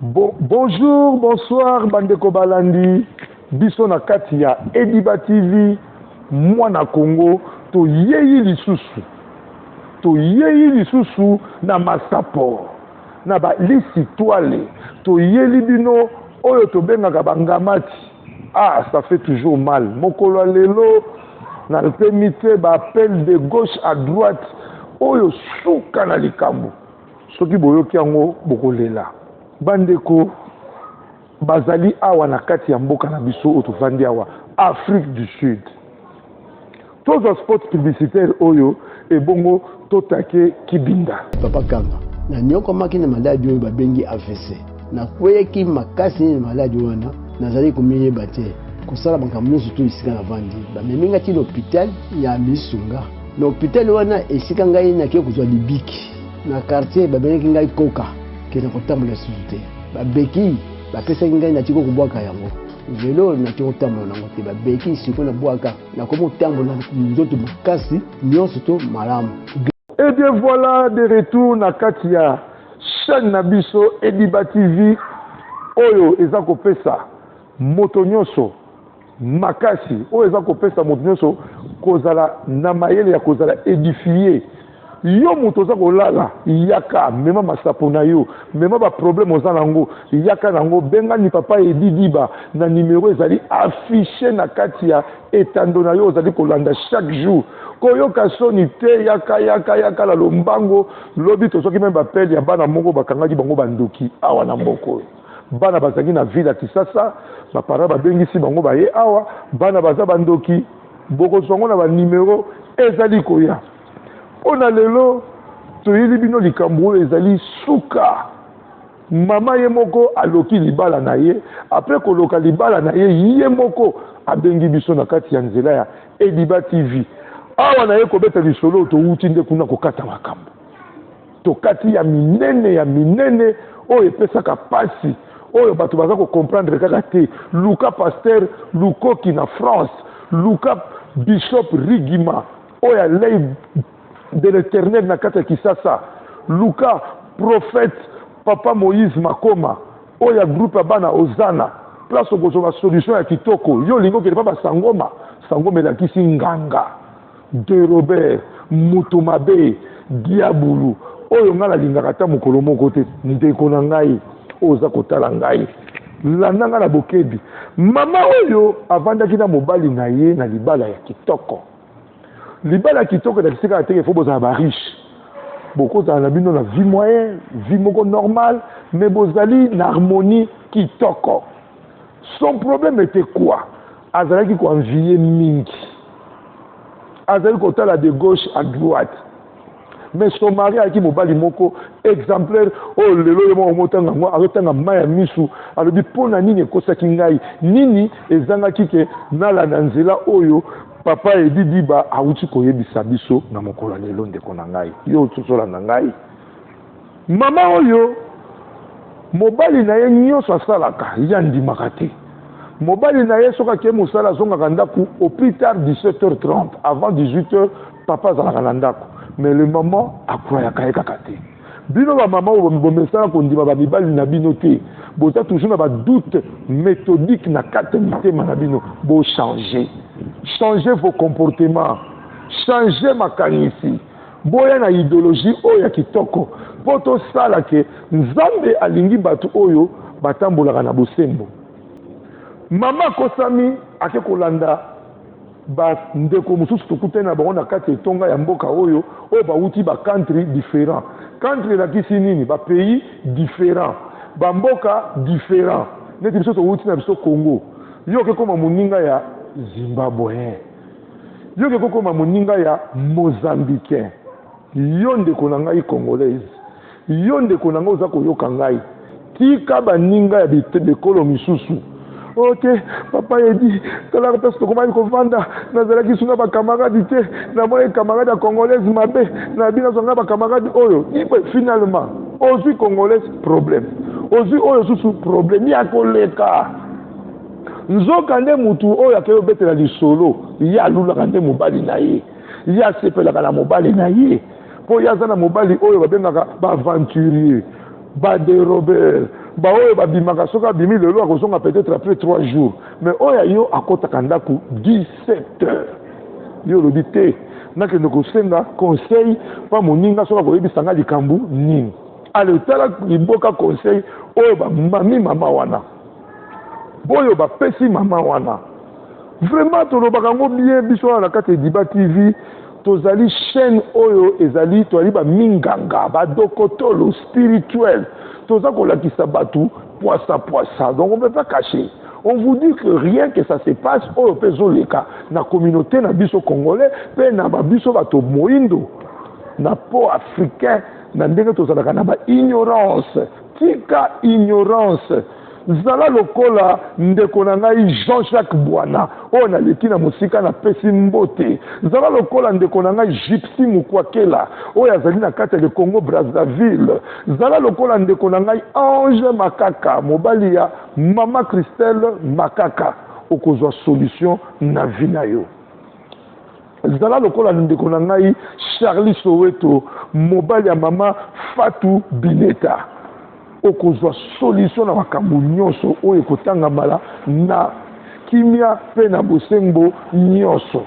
Bon, bonjour, bonsoir bandeko balandi biso na kati ya Ediba TV mwana Congo toyeyi lisusu toyeyi lisusu na masapo na ba lisitwale toyeli bino oyo tobengaka bangamati. Ah, ça fait toujours mal. Mokolo ya lelo nalpemi te ba appel de gauche à droite oyo suka na likambo. Soki boyoki yango bokolela. Bandeko bazali awa na kati ya mboka na biso oyo tovandi awa Afrique du Sud. Tozwa spot publicitaire oyo ebongo totake kibinda. Papa Kanga, nanyokwamaki na maladi oyo babengi AVC. Nakweyaki makasi na maladi wana, nazalaki komiyeba te, kosala makambo nyonso to esika navandi. Bamemi ngai ti na hopital ya Misunga. Na hopital wana esika ngai nakei kozwa libiki. Na quartier babengaki ngai koka, ke nakotambola lisusu te. Babeki bapesaki ngai, natiki kobwaka yango. Velo natiki kotambola nango te, babeki sikoyo nabwaka, nakomi kotambola nzoto makasi nyonso to malamu. Et bien voilà de retour na kati ya chaîne na biso Ediba TV oyo eza kopesa moto nyonso makasi, oyo eza kopesa moto nyonso kozala na mayele ya kozala edifie. Yo moto oza kolala, yaka mema masapo na yo, mema ba problème oza nango, yaka nango, bengani papa Edi Diba na numero ezali affiche na kati ya etando na yo ozali kolanda chaque jour. Koyoka soni te, yaka yaka yaka na lombango. Lobi tozwaki meme bapele ya bana moko bakangaki bango bandoki awa na mboka oyo. Bana bazalaki na ville ya Kisasa, ba parents babengisi bango baye awa, bana baza bandoki, bokozwa yango na ba numero ezali koya. Mpo na lelo toyeli bino likambo oyo ezali suka. Mama ye moko aloki libala na ye, après koloka libala na ye, ye moko abengi biso na kati ya nzela ya Ediba TV. Awa na ye kobeta lisolo, towuti nde kuna kokata makambo. Tokati ya minene ya minene oyo epesaka pasi, oyo bato baza ko comprendre kaka te. Luka pasteur Lukoki na France, luka Bishop Rigima oyo ya l'œil de l'Eternel na kati ya Kisasa, luka prophète Papa Moïse Makoma oyo ya groupe ya bana Ozana, place okozwa ba solution ya kitoko. Yo olingi okende pa ba sangoma, sangoma elakisi nganga de Robert, mutu mabe, diabulu oyo ngai nalingaka ata mokolo moko te. Ndeko na ngai oyo oza kotala ngai, landa ngai na bokebi. Mama oyo avandaki na mobali na ye na libala ya kitoko. Libala ya kitoko elakisi kaka te ke faut bozala ba riche. Bokozala na bino na vie moyen, vie moko normale, mais bozali na harmonie kitoko. Son problème était quoi? Azalaki ko envier mingi. Azali kotala de gauche à droite. Mais son mari ayaki mobali moko exemplaire oyo lelo ye moko motanga yango azotanga mai ya misu, alobi mpo na nini ekosaki ngai, nini ezangaki ke nalanda nzela oyo papa Edi Diba awuti koyebisa biso na mokolo ya lelo. Ndeko na ngai, yo ozolanda ngai, mama oyo mobali na ye nyonso asalaka ye andimaka te. Mobali na ye soki akei mosala azongaka ndako au plus tard 17h30, avant 18h papa azalaka na ndako, mais le maman akroyaka ye kaka te. Bino ba mama oyo bomesana kondima ba mibali na bino te, boza toujours na ba doute méthodique na kati ya mitema na bino. Bo changer, changer vos comportements, changer makanisi, boya na idéologie oyo ya kitoko mpo tosala ke Nzambe alingi bato oyo batambolaka na bosembo. Mama akosami ake kolanda ba ndeko mosusu tokutani na bango na kati ya etonga ya mboka oyo, oyo bawuti ba country different. Country elakisi nini? Ba pays different, ba mboka different. Neti biso towuti na biso Congo, yo oke koma moninga ya Zimbabwean, yo oke kokoma moninga ya Mozambicain. Yo ndeko na ngai Congolaise, yo ndeko na ngai oza koyoka ngai, tika baninga ya bikolo misusu. Ok, papa Edi, talaka place tokomaki kovanda, nazalaki su na bakamaradi te, namonaki camarade ya Congolaise mabe, na bino nazwa ngai bakamaradi oyo. Ipe finalement, ozwi Congolaise problème, ozwi oyo susu problème ya koleka. Nzoka nde mutu oyo akei obetela lisolo, ye alulaka nde mobali na ye. Ye asepelaka na mobali na ye mpo ye aza na mobali oyo babengaka ba aventurier, ba derobeur, Baoyo babimaka, soki abimi lelo, akozonga peut-être après 3 jours, mais oyo ya yo akɔtaka ndako 17 heures. Yo olobi te, nakende kosenga conseil mpa moninga, soki akoyebisa nga likambo nini. Ale, tala liboka conseil oyo bamami mama wana, oyo bapesi mama wana. Vraiment, tolobaka yango bien. Biso wana na kati ya Ediba TV, tozali chaîne oyo ezali, tozali baminganga, badokotolo spirituel. Toza kolakisa bato poisa poisa, donc on peut pas cacher. On vous dit que rien que ça se passe, oyo mpe ezoleka na communauté na biso congolais mpe na babiso bato moyindo, na po africain, na ndenge tozalaka na baignorance. Tika ignorance, zala lokola ndeko na ngai Jean-Jacques Bwana oyo naleki na mosika, napesi mbote. Zala lokola ndeko na ngai Gypsy Mukwakela oyo azali na kati ya le Congo Brazzaville. Zala lokola ndeko na ngai Ange Makaka, mobali ya mama Christelle Makaka, okozwa solution na vie na yo. Zala lokola ndeko na ngai Charlie Soweto, mobali ya mama Fatu Bineta, okozwa solution na makambo nyonso oyo ekotangamala na kimia mpe na bosembo nyonso.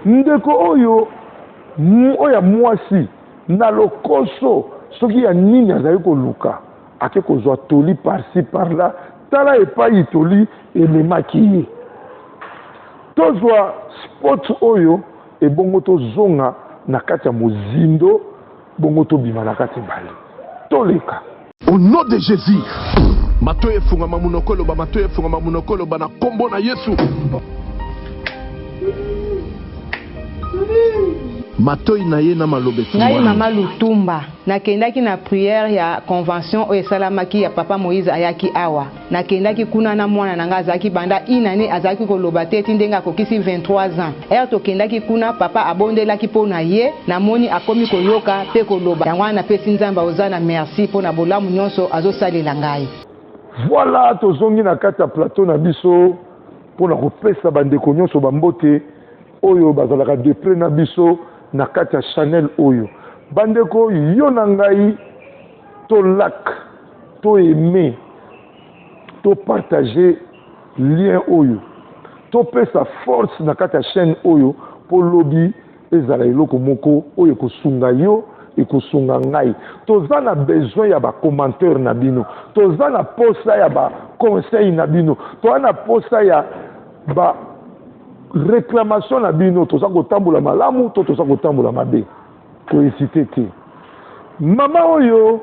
Ndeko oyo, oyo ya mwasi, na lokoso soki ya nini azali koluka, ake kozwa toli par-ci par-là. Tala epai toli ememaki ye. Tozwa spot oyo, ebongo tozonga na kati ya mozindo, bongo tobima na kati ebale. Toleka. Au nom de Jésus, matoyi efungama, monoko eloba. Matoyi efungama, monoko eloba, na nkombo na Yesu. Matoi na ye na maloba Ngai efungwami. Mama Lutumba, nakendaki na prière ya convention oyo esalamaki ya papa Moïse ayaki awa. Nakendaki kuna na mwana na ngai, azalaki banda une année azalaki koloba te, ti ndenge akokisi 23 ans. Heure tokendaki kuna, papa abondelaki mpo na ye, namoni akomi koyoka mpe koloba. Yango wana napesi Nzambe ozana merci mpo na bolamu nyonso azosalela ngai. Voilà, tozongi na kati ya plateau na biso mpona kopesa bandeko nyonso bambote oyo bazalaka de près na biso na kati ya channel oyo. Bandeko, yo na ngai, tolike, toaime, topartage lien oyo, topesa force na kati ya chaîne oyo, mpo lobi ezala eloko moko oyo ekosunga yo, ekosunga ngai. Toza na besoin ya bacommentaire na bino, toza na posa ya baconseil na bino, toza na posa ya ba réclamation na bino. Toza kotambola malamu to toza kotambola mabe, kohésiter te. Mama oyo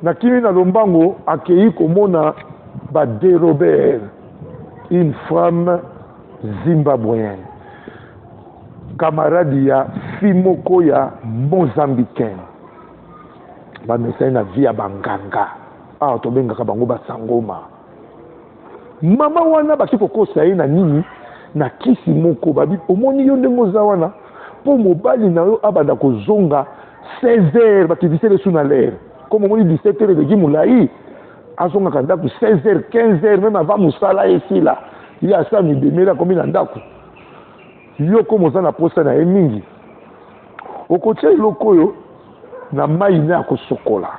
nakimi na lombango, akei komona badérobert, une femme zimbabwéenne, camarade ya fille moko ya mozambicaine. Bamesani na vie ya banganga awa, tobengaka bango basangoma. Mama wana baki kokosa ye na nini? Na kisi moko. Babi: "Omoni yo ndenge oza wana, mpo mobali na yo abanda kozonga 16 heures, bakitisele su na l'heure. Comme omoni 17 heures eleki molai, azongaka ndako 16 heures, 15 heures même, avant mosala esila. Ye asa mibemeli, akomi na ndako. Yo komo oza na posa na ye mingi, okotia eloko oyo na mai ne ya kosokola,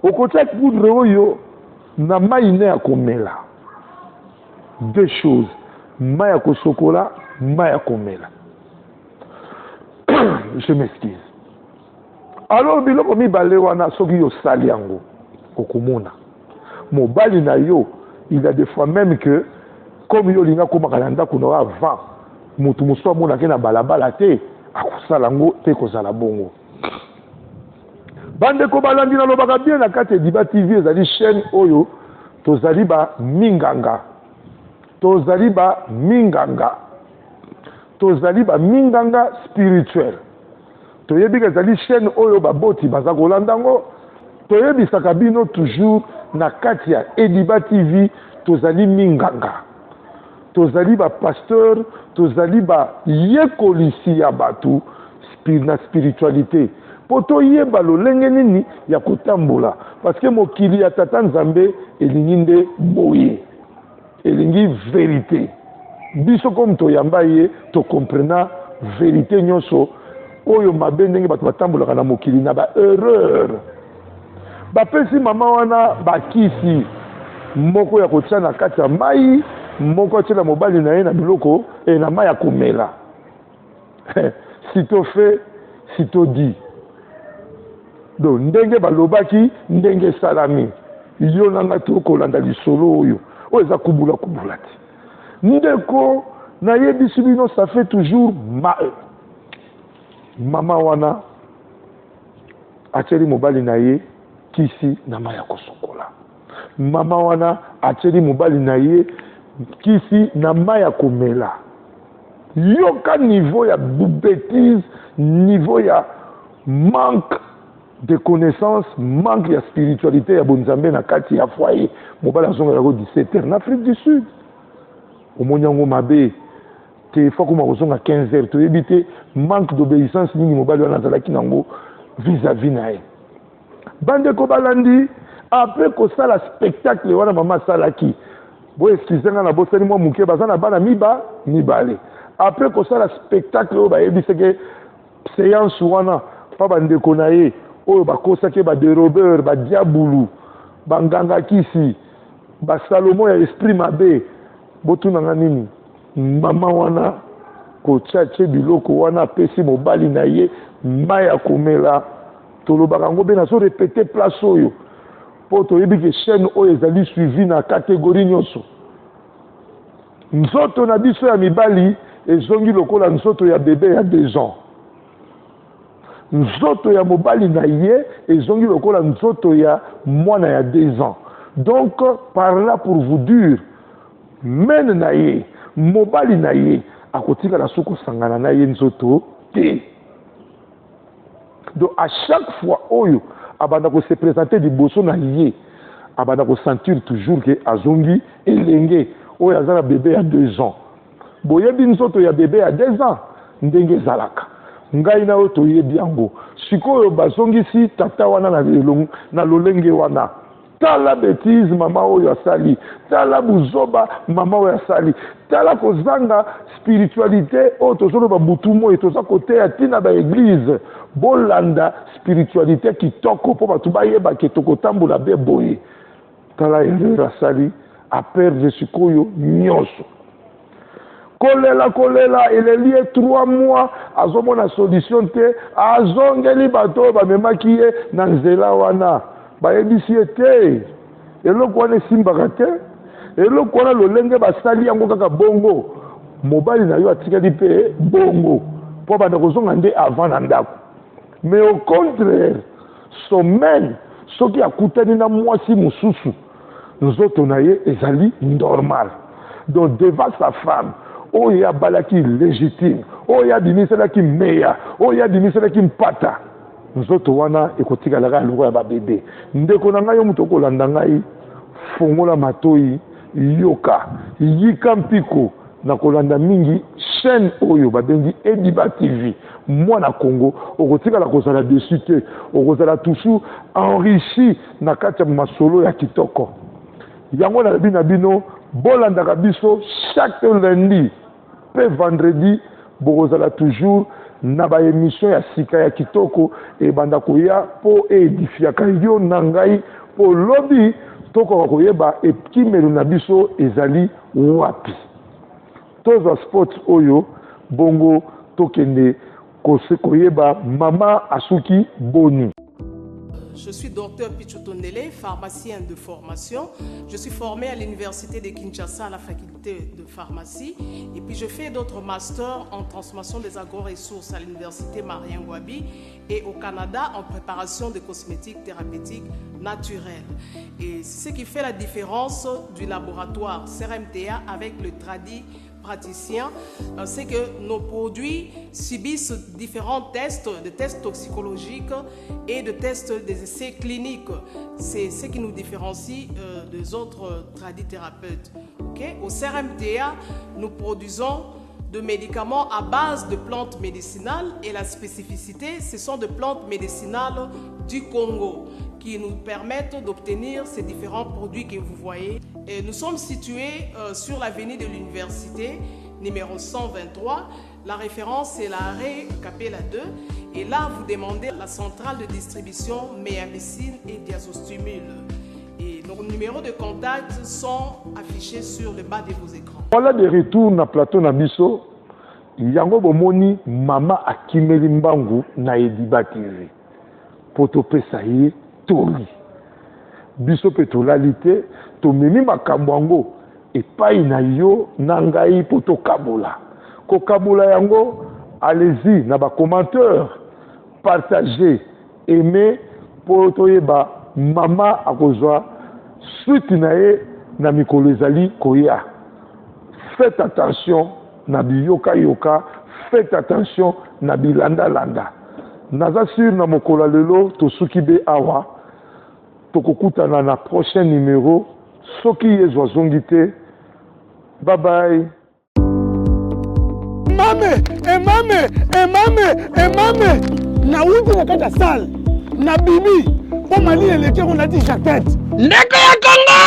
okotia poudre oyo na mai ne ya komela." Deux choses: mai ya kosokola, mai ya komela. Je m'excuse. Alors, biloko mibale wana, soki osali yango, okomona mobali na yo. Il y a des fois même que comme yo olingi akomaka na ndako na yo avant motu mosusu amonaki na balabala te, akosala yango mpe kozala bongo. Bandeko balandi, nalobaka bien na kati ya Ediba TV, ezali chaîne oyo tozali baminganga, tozali baminganga, tozali baminganga spirituel. Toyebi ke ezali chaîne oyo baboti baza kolanda yango. Toyebisaka bino toujours na kati ya Ediba TV, tozali minganga, tozali bapasteur, tozali bayekolisi ya bato na spiritualité, mpo toyeba lolenge nini ya kotambola, parce que mokili ya tata Nzambe elingi nde boye, elingi vérité. Biso komi toyamba ye, tocomprena vérité nyonso oyo mabe, ndenge bato batambolaka na mokili na baerreur. Bapesi mama wana bakisi moko ya kotia na kati ya mai, moko atiela mobali na ye na biloko e na mai ya komela. Sitôt fait, sitôt dit. Donc ndenge balobaki, ndenge esalami. Yo na ngai tokolanda lisolo oyo. Oyo eza kubula kubula te. Ndeko, nayebisi bino ça fait toujours mal. Mama wana atieli mobali na ye kisi na mai ya kosukola. Mama wana atieli mobali na ye kisi na mai ya komela. Yoka niveau ya betise, niveau ya manque de connaissance, manque ya spiritualité ya bonzambe na kati ya foyer. Mobali azongaka ko 17 heures na Afrique du Sud. Omoni yango mabe te, faut akoma kozonga 15 heures. Toyebi te manque d'obéissance nini mobali wana azalaki nango vis-à-vis na ye. Bandeko balandi, après kosala spectacle wana mama asalaki, bo excuse nga na bosani mwa moke, baza na bana miba mibale. Après kosala spectacle oyo bayebisaki séance wana pa bandeko na ye oyo bakosaki ba dérobeur, ba diabulu, bangangakisi, basalomo ya esprit mabe, botunanga nini? Mama wana kotia tie biloko wana, apesi mobali na ye mai ya komela. Tolobaka yango mpe nazo répéter place oyo mpo toyebi ke chaîne oyo ezali suivi na catégorie nyonso. Nzoto na biso ya mibali ezongi lokola nzoto ya bebe ya 2 ans. Nzoto ya mobali na ye ezongi lokola nzoto ya mwana ya 2 ans. Donc par là pour vous dire, mene na ye, mobali na ye akotikala soki kosangana na ye nzoto te. Donc à chaque fois oyo abanda kose présenter liboso na ye, abanda kosentir toujours ke azongi elenge oyo aza na bebe ya 2 ans. Boyebi nzoto ya bebe ya 2 ans ndenge ezalaka, ngai na oyo toyebi yango. Sikoyo bazongisi tata wana na lolenge wana. Tala betise mama oyo asali, tala buzoba mama oyo asali, tala kozanga spiritualité oyo tozoloba butu moi, toza koteya ntina baeglize. Bolanda spiritualité kitoko mpo bato bayeba ke tokotambola be boye. Tala erreur asali, aperdre sikoyo nyonso. Kolela kolela eleli ye 3 mois, azomona solution te. Azongeli bato oyo bamemaki ye na nzela wana, bayebisi ye te eloko wana esimbaka te, eloko wana lolenge basali yango kaka bongo, mobali na yo atikali mpe bongo mpo banda kozonga nde avant na ndako. Mais au contraire, sommeil soki akutani na mwasi mosusu, nzoto na ye ezali normal. Donc devant sa femme oyo abalaki légitime, oyo abimiselaki meya, oyo abimiselaki mpata, nzoto wana ekotikalaka ya lokola babebe. Ndeko na ngai, yo moto okolanda ngai, fongola matoi, yoka, yika mpiko na kolanda mingi chaîne oyo babengi Ediba TV. Mwana Congo, okotikala kozala déçu te, okozala toujours enrichi na kati ya masolo ya kitoko. Yango nalobi na bino, bolandaka biso chaque lundi mpe vendredi, bokozala toujours na baémission ya sika ya kitoko ebanda koya mpo eedifiaka yo na ngai, mpo lobi tokoka koyeba ekimelo na biso ezali wapi. Tozwa sport oyo bongo tokende koyeba mama asuki boni. Je suis docteur Pichou Tondele, pharmacien de formation. Je suis formé à l'université de Kinshasa à la faculté de pharmacie. Et puis je fais d'autres masters en transformation des agro-ressources à l'université Marien Ngouabi et au Canada en préparation de cosmétiques thérapeutiques naturels. Et c'est ce qui fait la différence du laboratoire CRMTA avec le tradi praticien, c'est que nos produits subissent différents tests, des tests toxicologiques et de tests des essais cliniques. C'est ce qui nous différencie des autres tradithérapeutes. Okay? Au CRMTA, nous produisons de médicaments à base de plantes médicinales et la spécificité, ce sont des plantes médicinales du Congo qui nous permettent d'obtenir ces différents produits que vous voyez. Et nous sommes situés sur l'avenue de l'université, numéro 123. La référence, c'est l'arrêt Capella 2. Et là, vous demandez la centrale de distribution Méamicine et Diazostimule. Et nos numéros de contact sont affichés sur le bas de vos écrans. Voilà de retour na plateau na biso yango bomoni mama akimeli mbangu na Ediba TV po topesa ye toli. Biso pe tolali te, tomemi makambo yango epai na yo na ngai mpo tokabola. Kokabola yango, allez-y na ba commentaires, partagez, aimez mpo toyeba mama akozwa suite na ye na mikolo ezali koya. Faites attention na biyoka-yoka, faites attention na bilanda-landa. Naza sur na mokolo ya lelo tosuki be awa. Tokokutana na prochain numero soki Yezu azongi te. Bye bye. Mame, emame, emame, emame. Nawuti na kati ya salle, nabimi mpo malili eleki yango nalati jaquette. Ndeko ya Congo!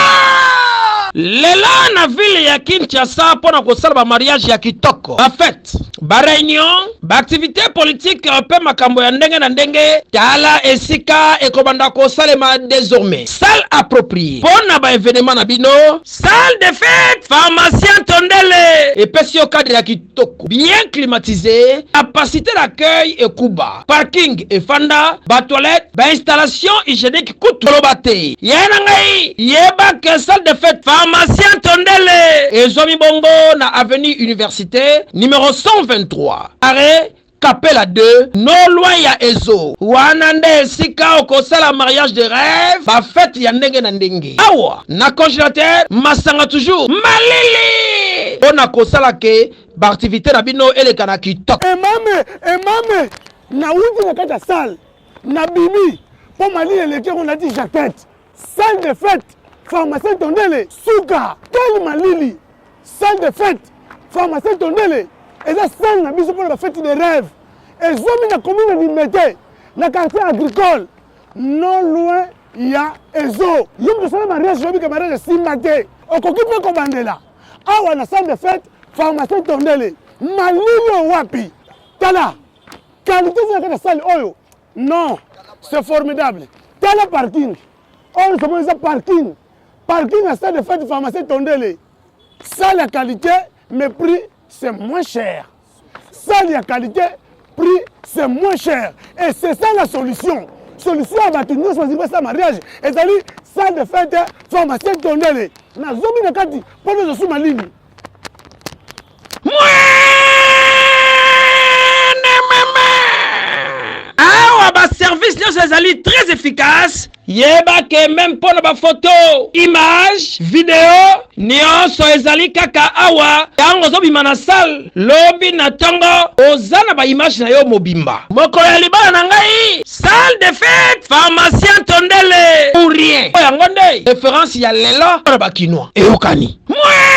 Lelo na ville ya Kinshasa mpo na kosala ba mariage ya kitoko, ba fete, ba reunion, ba activite politique mpe makambo ya ndenge na ndenge, tala esika ekobanda kosalema desormais. Salle appropriee mpo na ba evenements na bino. Salle de fete Pharmacien Tondele epesi yo cadre ya kitoko, bien climatise, capacite d'accueil ekuba, parking efanda, ba toilettes, ba installations hygieniques kutu koloba te. Yaya na ngai, yeba que salle de fete Pharmacien Tondele ezwami bongo na avenue Universite numero 123, arret Kapela 2, non loin ya Ezo. Wana nde esika okosala mariage de rêve, ba fete ya ndenge na ndenge. Awa na congélateur, masanga toujours malili mpo na kosala ke ba activité na bino eleka na kitoko. Emame, emame, nawuti na kati ya salle, nabimi mpo malili eleki yango nalati jaquette. Salle de fete, pharmacien Tondele, suka, quel malili! Salle de fete, pharmacien Tondele, eza salle na biso mpona ba fete de rêve. Ezwami na commune ya Limete, na quartier agricole, non loin ya Ezo. Yo moto osala mariage oyebi ke mariage esimba te, okoki mpe kobandela awa na salle de fete, pharmacien Tondele. Malili oyo wapi? Tala qualité eza na kati ya salle oyo. Non, c'est formidable. Tala parking. Oyo tomoni eza parking. Parking ya salle de fête pharmacien Tondele. Salle ya qualité, mais prix c'est moins cher. Salle ya qualité, prix c'est moins cher. Et c'est ça la solution. Solution ya bato nyonso bazingi basala mariage ezali salle de fête pharmacien Tondele. Nazomi na kati mpo nazosuma lini. Awa ba service nyonso ezali très efficace. Yeba ke meme mpo na ba photo, image, video nyonso ezali kaka awa. Ntango ozobima na salle lobi na ntongo, oza na ba image na yo mobimba. Mokolo ya libala na ngai, salle de fete, pharmacien Tondele ou rien. Yango nde reference ya lelo mpo na ba Kinois. Eyokani. Mwee!